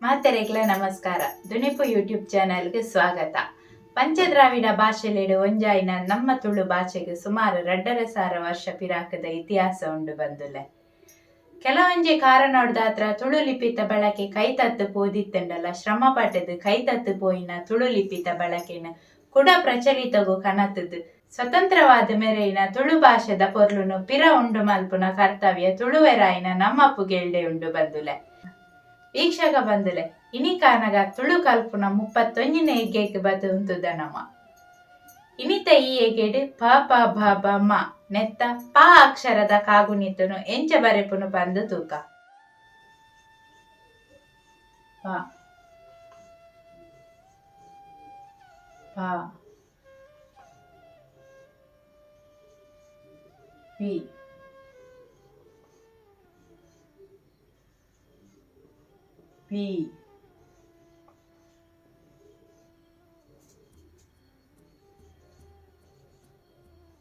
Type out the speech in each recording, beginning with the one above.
ಮಾತೆರೆಗ್ಲ ನಮಸ್ಕಾರ. ದುನಿಪು ಯೂಟ್ಯೂಬ್ ಚಾನೆಲ್ಗೆ ಸ್ವಾಗತ. ಪಂಚದ್ರಾವಿಡ ಭಾಷೆಲೆಡ್ ಒಂಜಾಯಿನ ನಮ್ಮ ತುಳು ಭಾಷೆಗ್ ಸುಮಾರು 2500 ವರ್ಷ ಪಿರಾಕದ ಇತಿಹಾಸ ಉಂಡು ಬಂದುಲೆ. ಕೆಲವೊಂಜಿ ಕಾರಣೊಡ್ದಾತ್ರ ತುಳು ಲಿಪಿತ ಬಳಕೆ ಕೈತತ್ತ್ ಪೋದಿತ್ತುಂಡಲ, ಶ್ರಮ ಪಟ್ಟುದು ಕೈತತ್ತ್ ಪೋಯಿನ ತುಳು ಲಿಪಿತ ಬಳಕೆನ್ ಕುಡ ಪ್ರಚಲಿತೊಗು ಕನತುದು ಸ್ವತಂತ್ರವಾದ್ ಮೆರೆಯಿನ ತುಳು ಭಾಷೆದ ಪೊರ್ಲುನು ಪಿರ ಉಂಡು ಮಲ್ಪುನ ಕರ್ತವ್ಯ ತುಳುವೆರಾಯಿನ ನಮ್ಮ ಪುಗೆಲ್ಡೆ ಉಂಡು ಬಂದುಲೆ. ವೀಕ್ಷಕ ಬಂದುಲೆ, ಇನಿ ಕಾನಗ ತುಳು ಕಲ್ಪುನ 31ನೇ ಎಗ್ಗೆಗ್ ಬತ್ ಉಂತುದ ನಮ. ಇನಿತ ಈ ಎಗ್ಗೆಡ್ ಪ ಪ ಭ ಬ ಮ ನೆತ್ತ ಪ ಅಕ್ಷರದ ಕಾಗುಣಿತನು ಎಂಚ ಬರೆಪುನು ಪಂದ್ ತೂಕ. ಪ ಪ ಪಿ P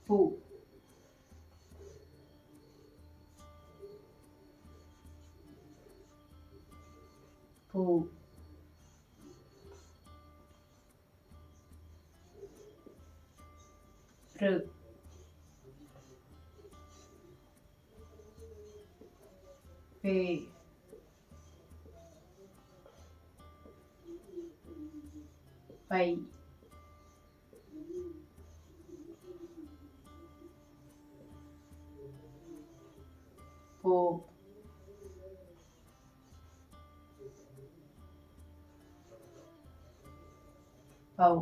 ಪು ಪು ಋ ಪೇ ಪೈ ಪೋ ಪೌ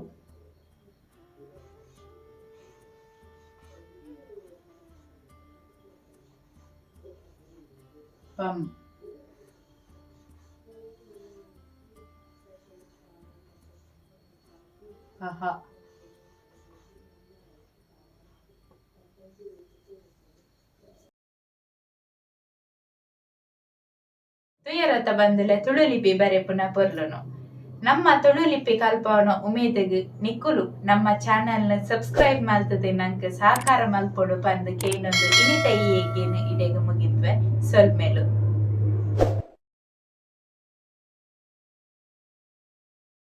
ಪಂ ಪಹ. ತುಯರತ ಬಂದುಲೆ ತುಳು ಲಿಪಿ ಬರೆಪುನ ಪೊರ್ಲುನು. ನಮ್ಮ ತುಳು ಲಿಪಿ ಕಲ್ಪವನ ಉಮೇದಗ್ ನಿಕುಲು ನಮ್ಮ ಚಾನೆಲ್ ನ್ ಸಬ್ಸ್ಕ್ರೈಬ್ ಮಲ್ತದೆ ನಂಕ್ ಸಹಕಾರ ಮಲ್ಪೊಡು ಪಂದ್ ಕೇನೊಂದು ಇನಿತ ಈ ಎಗ್ಗೆನ್ ಇಡೆಗ್ ಮುಗಿತ್ವೆ. ಸೊಲ್ಮೆಲು.